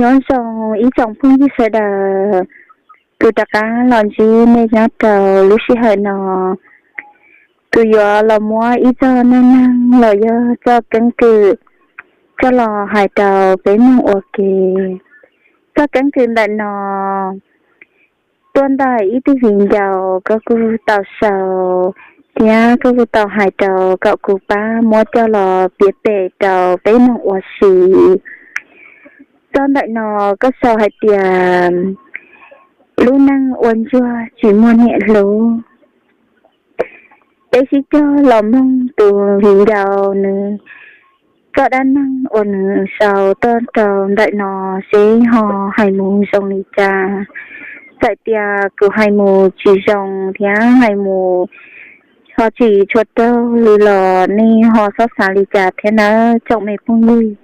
Nyob zoo ib tsoom phooj ywg sawv daws, kuv rov qab los ntsib nej nyob rau lub sij hawm no. Kuv yuav los muab ib txoj neej neeg los yog txoj keeb kwm coj los hais rau peb mloog ua ke. Txoj keeb kwm ntawm no tuaj ntawm ib tug viv ncaus, koj kuj tau sau thiab koj kuj tau hais rau kom kuv pab muab coj los piav pem rau peb mloog ua si. Txoj ntawm no koj sau hais tias lub neej ua ntsuag tsis muaj niam hlub. Peb sib cog los mloog tus viv ncaus nws txoj dab neeg uas nws sau tuaj rau ntawm no seb ho hais mus zoo li cas. Txawm tias kuv hais mus tsis zoo thiab hais mus ho tsis tshua raug li los nej ho txhob xav li cas thiab nawb tsoom me phooj ywg.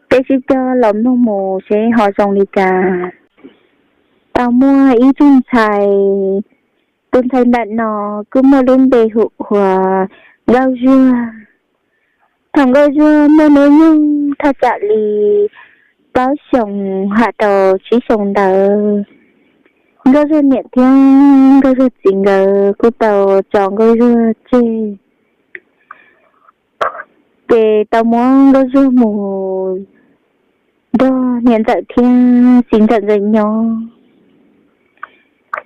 Peb sib cog los mloog mus seb ho zoo li cas. Tau muaj ib tug ntxhais, tus ntxhais ntawm no kuj muaj lub npe hu ua Nkauj Zuag. Thaum Nkauj Zuag muaj hnub nyoog thaj tsam li plaub xyoos ham rau tsib xyoos ntawd, Nkauj Zuag niam thiab Nkauj Zuag txiv nkawd kuj tau tso Nkauj Zuag tseg, ces tau muab Nkauj Zuag mus nrog niam ntxawm thiab txiv ntxawm nkawd nyob.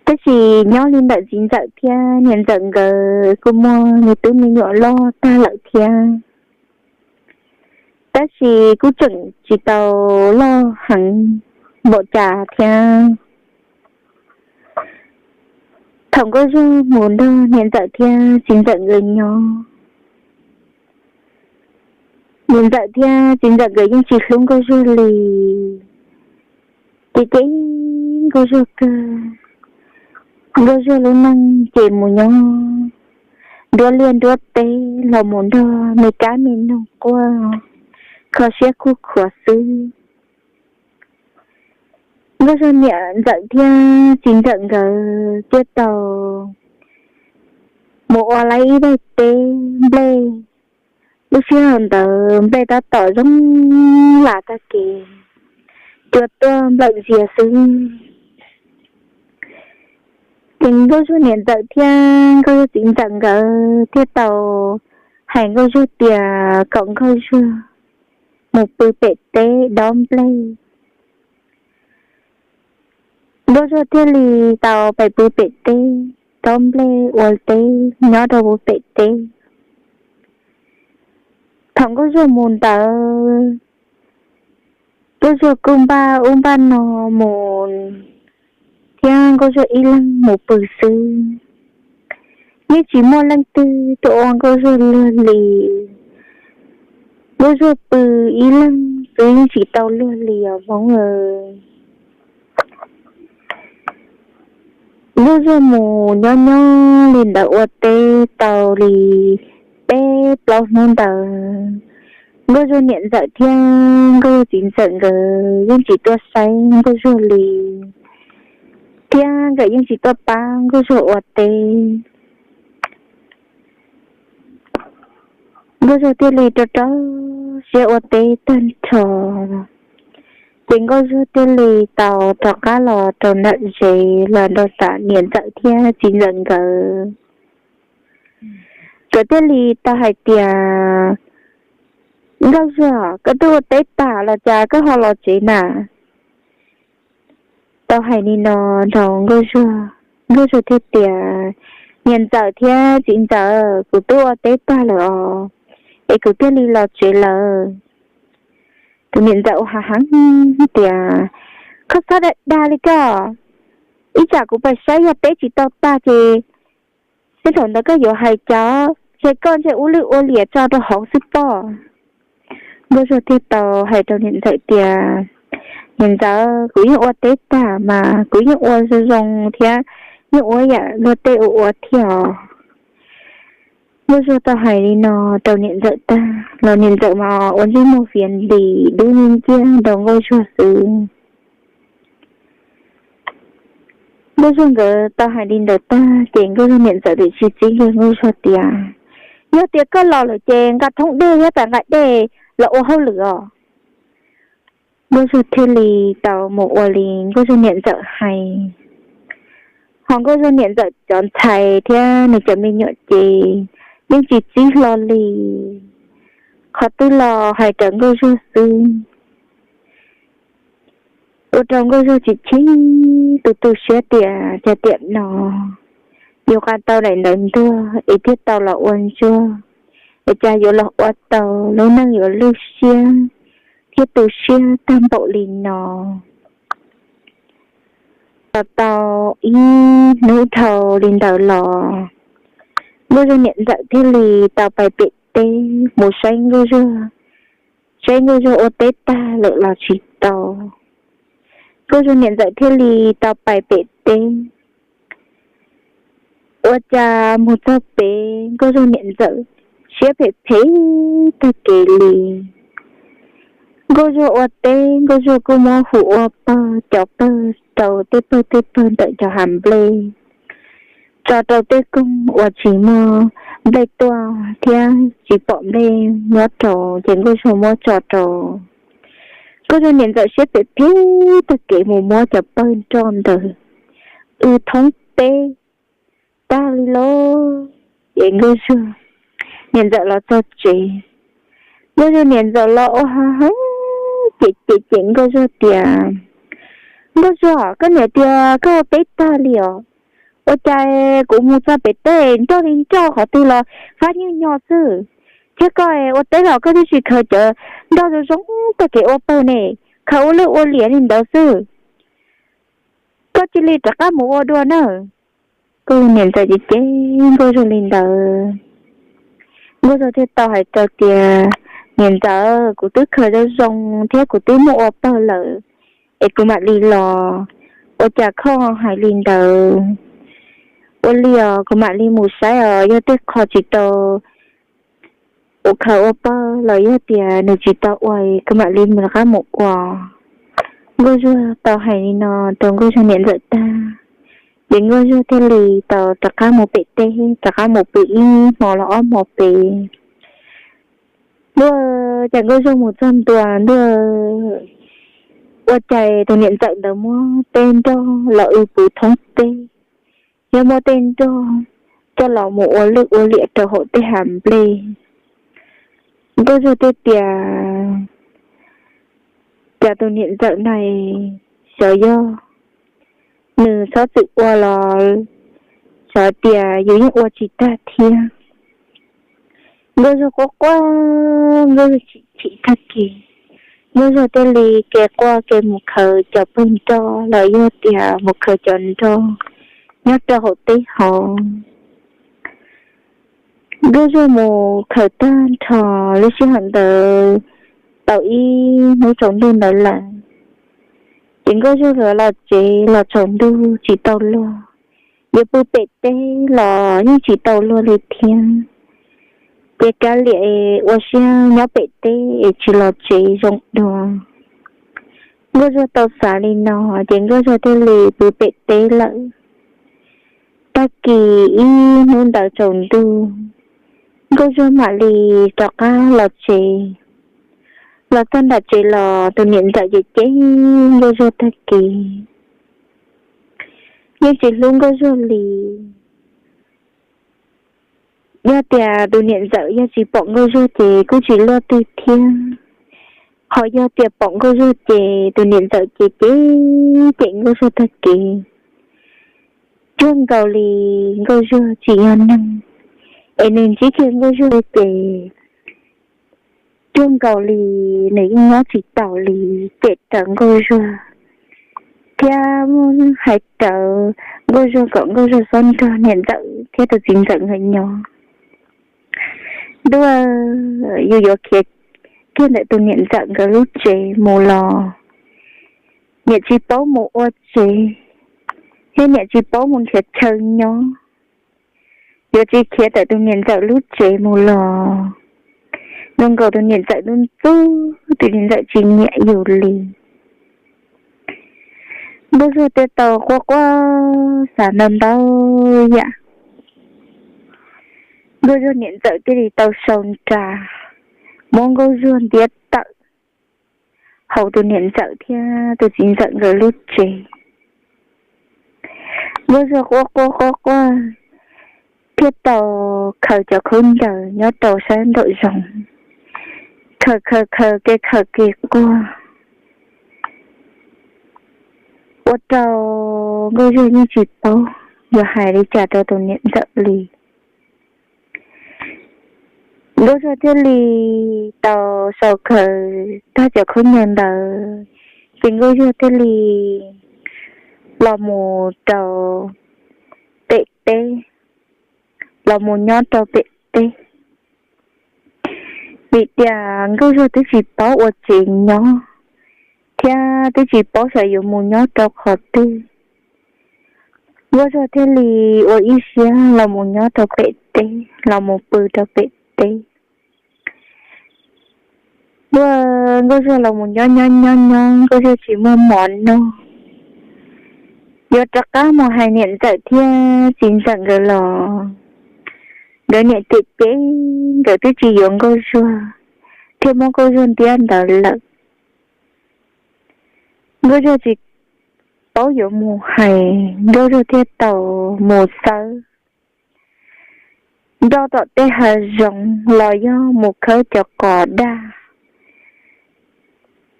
Tab sis nyob li ntawm txiv ntxawm thiab niam ntxawm nkawd kuj muaj me tub me nyuam loj tag lawm thiab, tab sis kuj tseem tsis tau loj heev npaum cas thiab. Thaum Nkauj Zuag mus nrog niam ntxawm thiab txiv ntxawm nkawd nyob, niam ntxawm thiab txiv ntxawm nkawd yeej tsis hlub Nkauj Zuag li, ces cem Nkauj Zuag kawg. Nkauj Zuag lub neej ces mus nyob nruab liaj nruab teb los mus nrog me kab me noog quaj, kho siab kuj khuav xwb. Nkauj Zuag niam ntxawm thiab txiv ntxawm nkawd thiaj tau mus ua lawm ib daim teb nplej. Lub sij hawm ntawd nplej tab tom zoo lam tag kev, cua tuaj nplawm ntxias xwb. Ces Nkauj Zuag niam ntxawm thiab Nkauj Zuag txiv ntxawm nkawd thiaj tau hais Nkauj Zuag tias kom Nkauj Zuag mus pw pem teb dob nplej. Nkauj Zuag thiaj li tau pais pw pem teb dob nplej ua teb nyob rau pem teb. Thaum Nkauj Zuag mus ntawd, Nkauj Zuag kuj npaj ub npaj no mus thiab Nkauj Zuag ib leeg mus pw xwb. Yeej tsis muaj leej twg tuaj ua Nkauj Zuag luag li. Nkauj Zuag pw ib leeg xwb yeej tsis tau luag li os Hmoob. Nkauj Zuag mus nyob nyob li ntawd ua teb tau li peb plaub hnub ntawd, Nkauj Zuag niam ntxawm thiab Nkauj Zuag txiv ntxawm nkawd yeej tsis tuaj saib Nkauj Zuag li, thiab nkawd yeej tsis tuaj pab Nkauj Zuag ua teb. Nkauj Zuag thiaj li rau rau siab ua teb tag nrho, ces Nkauj Zuag thiaj li tau rov qab los rau nram tsev los rau tom niam ntxawm thiab txiv ntxawm nkawd. Nkawd thiaj li tau hais tias, Nkauj Zuag, koj twb ua teb tag los cas koj ho los tsev na? Tau hais li no rau Nkauj Zuag, Nkauj Zuag thiaj tias, niam ntxawm thiab txiv ntxawm, kuv twb ua teb tag lawm os, es kuv thiaj li los tsev lawm. Tus niam ntxawm ua hav heev tias, koj txhob dag dag li koj, ib tsam kuv pais saib yog teb tsis tau tag ces ntshe thaum ntawd koj yuav hais cas, ntshe koj ntshe ua lwj ua liam tso rau hauv xwb pob. Nkauj Zuag thiaj tau hais rau niam ntxawm tias, niam ntxawm, kuv yeej ua teb tag mas kuv yeej ua zoo zoo thiab, yeej ua yam luag tej ua ua thiab os. Nkauj Zuag tau hais li no rau niam ntxawm tag los niam ntxawm mas ua ntsej muag fiav ntis dub nciab nciab rau Nkauj Zuag xwb. Nkauj Zuag nkawd tau hais li ntawd tag ces Nkauj Zuag niam ntxawm txawm tsis txib kiag Nkauj Zuag tias, yog tias koj los lawm ces nqa thoob dej thiab pas nqa dej los ua hauj lwm os. Nkauj Zuag thiaj li tau mus ua li Nkauj Zuag niam ntxawm hais. Ho Nkauj Zuag niam ntxawm cov ntxhais thiab nws cov me nyuam ces yeej tsis txib hlo li, qhov twg los hais raws Nkauj Zuag xwb. Ua rau Nkauj Zuag tsis chim, tus tu siab tias cas tiam no yuav qa tau daim ntawv ntuag es thiaj tau los ua ntsuag, es cas yuav los ua tau lub neej yuav lwj siab thiab tu siab tag npaum li no. Los tau ib hnub dhau li ntawd los, Nkauj Zuag niam ntxawm thiaj li tau pais pem teb mus saib Nkauj Zuag, saib Nkauj Zuag ua teb tag lawm los tsis tau. Nkauj Zuag niam ntxawm thiaj li tau pais pem teb, ua cas mus txog pem Nkauj Zuag niam ntxawm siab phem phem tag kev li. Nkauj Zuag ua teb, Nkauj Zuag kuj muab hu ua pawg cov pawg rau tej pawg tej pawg ntawm cov hav nplej, tso rau tej koog uas tsis muaj nplej tuaj thiab tsis pom nplej nyob rau ces Nkauj Zuag muab tso rau. Nkauj Zuag niam ntxawm siab phem phem tag kev mus muab cov pawg nroj ntawd w thoob teb tag li lauj. Ces Nkauj Zuag niam ntxawm los txog tsev, Nkauj Zuag niam ntxawm los ua ha heev, cem cem cem Nkauj Zuag tias, Nkauj Zuag, koj niam tias koj ua teb tag li os, ua cas kuv mus txog pem teb nroj li nroj, qhov twg los fab nyuj nyos xwb, thiab koj ua teb los koj twb tsis khaws cov nroj zoo zoo tag kev ua pawg ne, khaws ua lwj ua liam li ntawd xwb. Koj cia li rov qab mus ua dua nawb. Nkauj Zuag niam ntxawm cem cem Nkauj Zuag li ntawd, Nkauj Zuag thiaj tau hais rau tias, Niam ntxawm, kuv twb khaws zoo zoo thiab kuv twb muab ua pawg lawm, es kuv mam li los. Ua cas koj hais li ntawd? Ua li os, kuv mam li mus saib os, yog tej qho tsis tau ua khaws ua pawg los yog tias nws tsis tau ua, kuv mam li mus rov qab mus ua. Nkauj Zuag tau hais li no rau Nkauj Zuag niam ntxawm tag, ces Nkauj Zuag thiaj li tau rov qab mus pem teb, rov qab mus pw ib hmo los ob hmo pem. Ntuj, ces Nkauj Zuag mus txog ntua ntuj, ua cas tus niam ntxawm ntawd muab tej nroj los w puv thoob teb, thiab muab tej nroj coj los mus ua lwj ua liam rau hauv tej hav nplej. Nkauj Zuag thiaj tias, Cas tus niam ntxawm no xyov yog nws txhob txwm ua los xyov tias yus yeej ua tsis tag thiab. Nkauj Zuag quaj quaj, Nkauj Zuag chim chim tag kis, Nkauj Zuag thiaj li kev quaj kev mus khaws cov pawg nroj los yog tias mus khaws cov nroj nyob rau hauv teb hauv. Nkauj Zuag mus khaws tag nrho lub sij hawm ntawd tau ib hnub tsaus ntuj ntawd lawm, ces Nkauj Zuag los tsev los tsaus ntuj tsis tau luag, yuav pw pem teb los yeej tsis tau luag li thiab. Ces kav liam ua siab nyob pem teb es tsis los tsev zoo dua. Nkauj Zuag tau xav li no, ces Nkauj Zuag thiaj li pw pem teb lawm. Tag kis ib hnub ntawd tsaus ntuj, Nkauj Zuag mam li rov qab los tsev. Los txog nram tsev los tus niam ntxawm cem cem Nkauj Zuag tag kis, yeej tsis hlub Nkauj Zuag li. Yog tias tus niam ntxawm yog tsis pom Nkauj Zuag ces kuj tsis luaj twg thiab, ho yog tias pom Nkauj Zuag ces tus niam ntxawm ces cem cem Nkauj Zuag tag kis, cuag nkaus li Nkauj Zuag tsis yog neeg, es nws ntsib kiag Nkauj Zuag ces cuag nkaus li nws yeej nyob tsis taus li, cem raws Nkauj Zuag thiab hais raws Nkauj Zuag kom Nkauj Zuag txhob nrog niam ntxawm thiab tus txiv ntxawm nkawd nyob. Ntuj, yus yuav khiav kiag ntawm tus niam ntxawm nkawd lub tsev mus los niam tsis paub mus ua tsev, thiab niam tsis paub mus nrhiav chaw nyob. Yuav tsis khiav ntawm tus niam ntxawm lub tsev mus los zoo nkaus tus niam ntxawm ntxub ntxub, tus niam ntxawm tsis nyiam yus li. Nkauj Zuag thiaj tau quaj quaj xav ntau ntau yam. Nkauj Zuag niam ntxawm thiaj li tau sau nra muab Nkauj Zuag ntiab tawm, hauv tus niam ntxawm thiab tus txiv ntxawm nkawd lub tsev. Nkauj Zuag quaj quaj quaj quaj thiaj tau khaws cov khaub ncaws nyob rau sab nraum zoov, khaws khaws khaws kev khaws kev quaj, ua rau Nkauj Zuag yeej tsis paub yuav hais li cas rau tus niam ntxawm li. Nkauj Zuag thiaj li tau sau khaws tag cov khaub ncaws ntawd, ces Nkauj Zuag thiaj li los mus rau pem teb, los mus nyob rau pem teb. Vim tias Nkauj Zuag twb tsis paub ua tsev nyob, thiab twb tsis paub xyov yuav mus nyob rau qhov twg. Nkauj Zuag thiaj li ua ib siab los mus nyob rau pem teb, los mus pw rau pem teb. Nkauj Zuag los mus nyob nyob nyob nyob, Nkauj Zuag tsis muaj mov noj. Yuav rov qab mus hais niam ntxawm thiab txiv ntxawm nkawd los, nkawd niam cem cem, nkawd twb tsis yuav Nkauj Zuag, thiaj muab Nkauj Zuag ntiab ntawd lawm. Nkauj Zuag tsis paub yuav mus hais, Nkauj Zuag thiaj tau mus xawb nroj tom tej hav zoov los yog mus khawb cov qos daj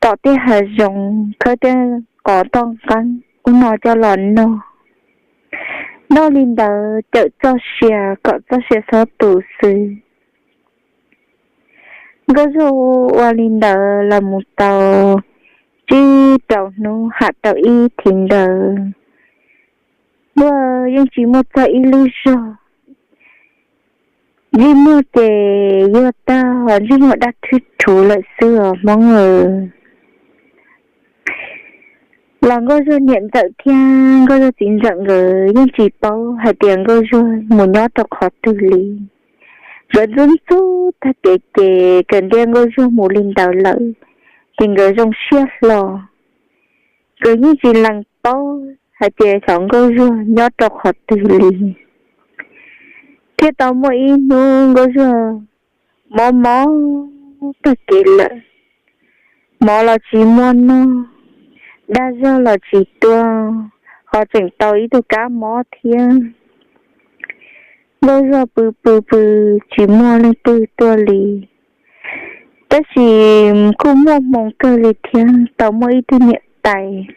tom tej hav zoov, khawb tej qos toj nqeeb ub no coj los noj. Noj li ntawd cawm txoj sia kom txoj sia txhob tu xwb. Nkauj Zuag ua li ntawd los mus tau tsib rau hnub, ham rau ib thiv ntawd, Nkauj yeej tsis muaj txog ib lub zog. Ntsej muag ces yuag tag, ntsej muag daj thwb rhuv lawm xwb os Hmoob. Los Nkauj Zuag niam ntxawm thiab Nkauj Zuag txiv ntxawm nkawd yeej tsis paub hais tias Nkauj Zuag mus nyob rau qhov twg li. Nkawd ntxub ntxub tag kev ces kawm ntawm Nkauj Zuag mus li ntawd lawm, ces nkawd zoo siab hlo. Nkawd yeej tsis lees paub hais tias xyov Nkauj Zuag nyob rau qhov twg li. Thiaj tau muaj ib hnub Nkauj Zuag mob mob tag kev lawm, mov los tsis muaj noj, daj zog los tsis tuaj, ho tseem tau ib tug kab mob thiab. Nkauj Zuag pw pw pw tsis muaj leej twg tuaj li. Tab sis kuj muaj hmoo kawg li thiab, tau muaj ib tug niam tais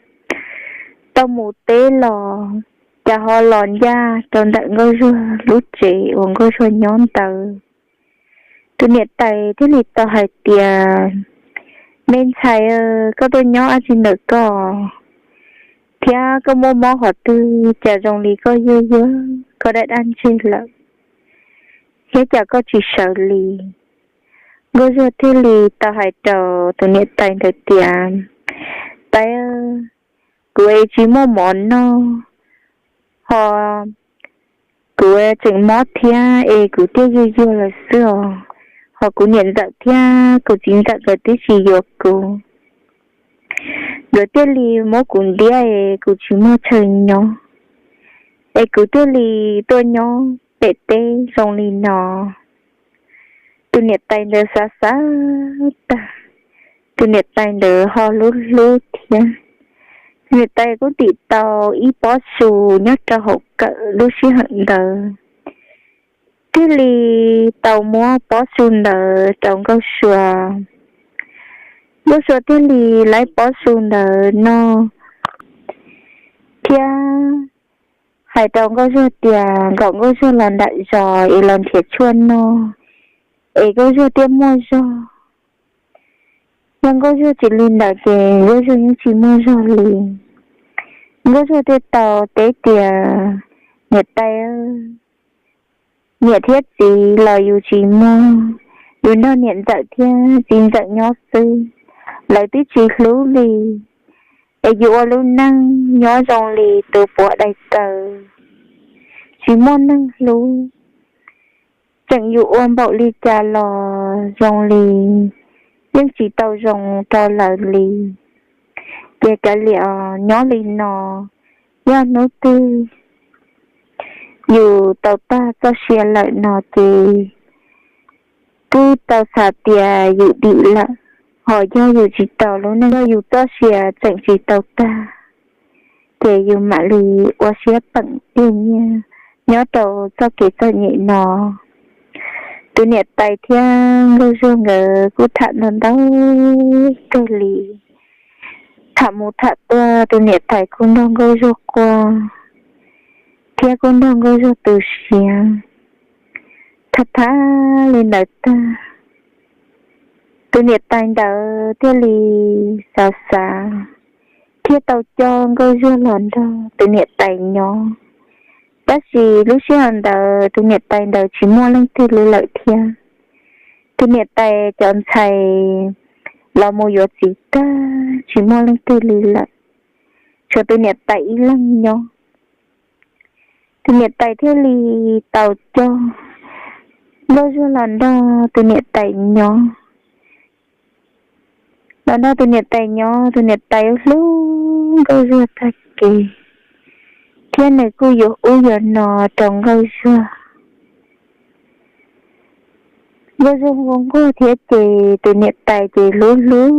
tau mus teb los, cas ho los ncaj rau ntawm Nkauj Zuag lub tsev uas Nkauj Zuag nyob ntawd. Tus niam tais thiaj li tau hais tias, me ntxhais, koj tuaj nyob dab tsi ntawm koj, thiab koj muaj mob qhov twg cas zoo li koj yuag yuag, koj daj daj ntseg lawm, thiab cas koj tsis sawv li? Nkauj Zuag thiaj li tau hais rau tus niam tais ntawd tias, tais, kuv es tsis muaj mov noj, ho kuv tseem mob thiab es kuv thiaj yuag yuag lawm xwb os. Ho kuv niam ntxawm thiab kuv txiv ntxawm nkawd twb tsis yuav kuv, nkawd thiaj li muab kuv ntiab es kuv tsis muaj chaw nyob, es kuv thiaj li tuaj nyob pem teb zoo li no. Tus niam tais ntawd xav xav tag, tus niam tais ntawd ho hlub hlub thiab. Tus niam tais kuj ntim tau ib pob su nyob rau hauv kawm lub sij hawm ntawd, thiaj li tau muab pob su ntawd rau Nkauj Sua. Nkauj Sua thiaj li laib pob su ntawd noj, thiab hais rau Nkauj Zuag tias kom Nkauj Zuag los nram zos es los nrhiav tshuaj noj, es Nkauj Zuag thiaj muaj zog. Yog Nkauj Zuag tsis li ntawd ces Nkauj Zuag yeej tsis muaj zog li. Nkauj Zuag thiaj tau teb tias, niam tais, niam thiab txiv los yus tsis muaj, yus nrog niam ntxawm thiab txiv ntxawm nyob xwb, lawv twb tsis hlub li, es yus ua lub neej nyob zoo li tus puav dai taw, tsis muaj neeg hlub. Tseem yus ua npaum li cas los zoo li yeej tsis tau zoo rau lawv li. Ces kav liam nyob li no, yog hnub twg yus tau tag txoj sia lawm no ces kuj tau xav tias yus dim lawm. Ho yog yus tsis tau lub neej, yog yus txoj sia tseem tsis tau tag, ces yus mam li ua siab peem tiag nyiaj nyob rau txoj kev txom nyem no. Tus niam tais thiab Nkauj Zuag nkawd kuj tham ntau ntau kawg li. Tham mus tham tuaj tus niam tais kuj nrog Nkauj Zuag quaj, thiab kuj nrog Nkauj Zuag tu siab. Tham tham li ntawd tag, tus niam tais ntawd thiaj li xav xav, thiaj tau coj Nkauj Zuag los nrog tus niam tais nyob. Tab sis lub sij hawm ntawd tus niam tais ntawd tsis muaj leej twg li lawm thiab. Tus niam tais cov ntxhais los mus yuav txiv tag tsis muaj leej twg li lawm, tshuav tus niam tais ib leeg nyob. Tus niam tais thiaj li tau coj Nkauj Zuag los nrog tus niam tais nyob. Los nrog tus niam tais nyob, tus niam tais hlub Nkauj Zuag tag kev, thiab nws kuj yuav ub yuav no rau Nkauj Zuag. Nkauj Zuag nquag nquag thiab ces tus niam tais ces hlub hlub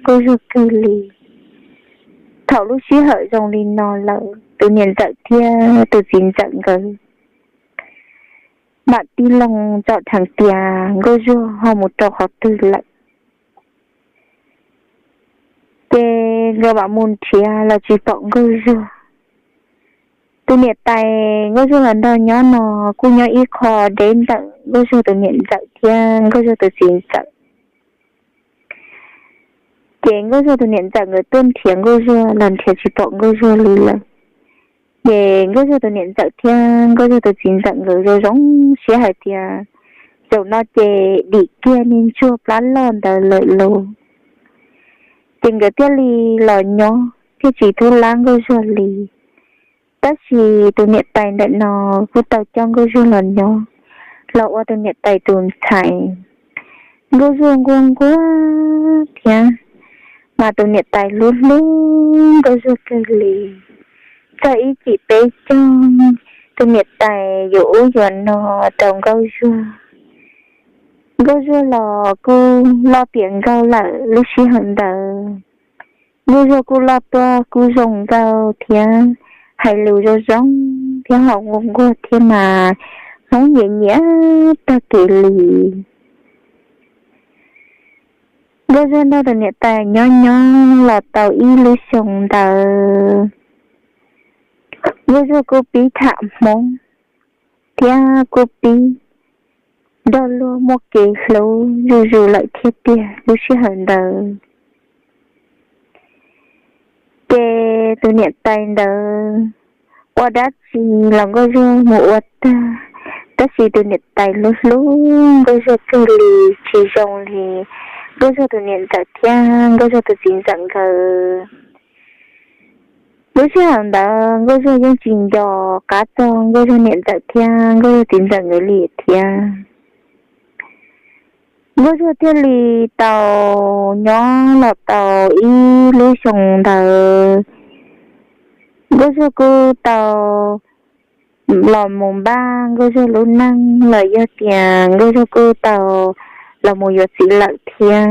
Nkauj Zuag kawg li. Thaum lub sij hawm zoo li no lawm, tus niam ntxawm thiab tus txiv ntxawm nkawd mam tij loo tsom dheev tias Nkauj Zuag ho mus rau qhov twg lawm. Ces nkawd mam mus nrhiav los tsis pom Nkauj Zuag. Tus niam tais Nkauj Zuag los nrog nyob no kuj nyob ib qho deb ntawm Nkauj Zuag tus niam ntxawm thiab Nkauj Zuag tus txiv ntxawm. Ces Nkauj Zuag tus niam ntxawm nkawd tuaj nrhiav Nkauj Zuag los nrhiav tsis pom Nkauj Zuag li lawm. Ces Nkauj Zuag tus niam ntxawm thiab Nkauj Zuag tus txiv ntxawm nkawd zoo zoo siab hais tias, zaum no ces dim kiag niag ntsuag plab loj ntawd lawm lauj. Ces nkawd thiaj li los nyob thiaj tsis thub lab Nkauj Zuag li. Tab sis tus niam tais ntawm no kuj tau coj Nkauj Zuag los nyob, los ua tus niam tais tus ntxhais. Nkauj Zuag nquag nquag thiab, mas tus niam tais hlub hlub Nkauj Zuag kawg li. Txog ib chim peb caug, tus niam tais yuav ub yuav no rau Nkauj Zuag. Nkauj Zuag los kuj loj tiav nkauj lawm lub sij hawm ntawd. Nkauj Zuag kuj loj tuaj kuj zoo nkauj thiab, hais lus zoo zoo thiab ho nquag nquag thiab mas Hmoob nyiam nyiam tag kev li. Nkauj Zuag nrog tus niam tais nyob nyob los tau ib lub xyoo ntawd, Nkauj Zuag kuj pib tham Hmoob thiab kuj pib nrog luag muaj kev hlub zuj zus lawm thiab tiag lub sij hawm ntawd. Ces tus niam tais ntawd ua dab tsi los Nkauj Zuag mus ua tag, tab sis tus niam tais hlub hlub Nkauj Zuag kawg li, tsis zoo li Nkauj Zuag tus niam ntxawm thiab Nkauj Zuag tus txiv ntxawm nkawd. Lub sij hawm ntawd Nkauj Zuag yeej tsis nco qab txog Nkauj Zuag niam ntxawm thiab Nkauj Zuag txiv ntxawm nkawd li thiab. Nkauj Zuag thiaj li tau nyob los tau ib lub xyoo ntawd, Nkauj Zuag kuj tau los mus npaj Nkauj Zuag lub neej los yog tias Nkauj Zuag kuj tau los mus yuav txiv lawm thiab.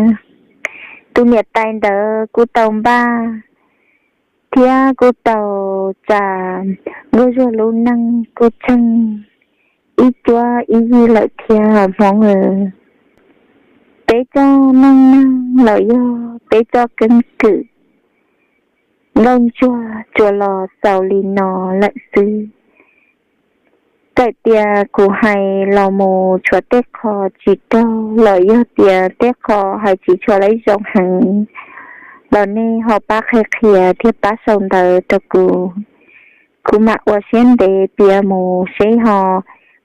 Tus niam tais ntawd kuj tau npaj thiab kuj tau tsa Nkauj Zuag lub neej kuj tsheej ib cuab ib yig lawm thiab Hmoob. Peb txoj neej neeg los yog peb txoj keeb kwm nkauj ntsuag tsuas los xaus li no lawm xwb. Txawm tias kuv hais los mus tshuav tej qho tsis raug los yog tias tej qho hais tsis tshua zoo heev los nej ho pab qhia qhia thiab pab sau ntawv rau kuv. Kuv mam ua siab ntev piav mus seb ho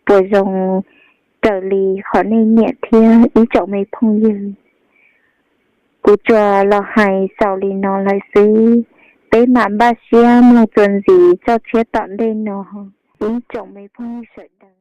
puas zoo raws li qhov nej nyiam thiab ib tsoom me phooj ywg. Kuv tsuas los hais xaus li no lawm xwb, peb mam npaj siab mloog txuas ntxiv txoj tshiab tom ntej no ib tsoom me phooj ywg sawv daws.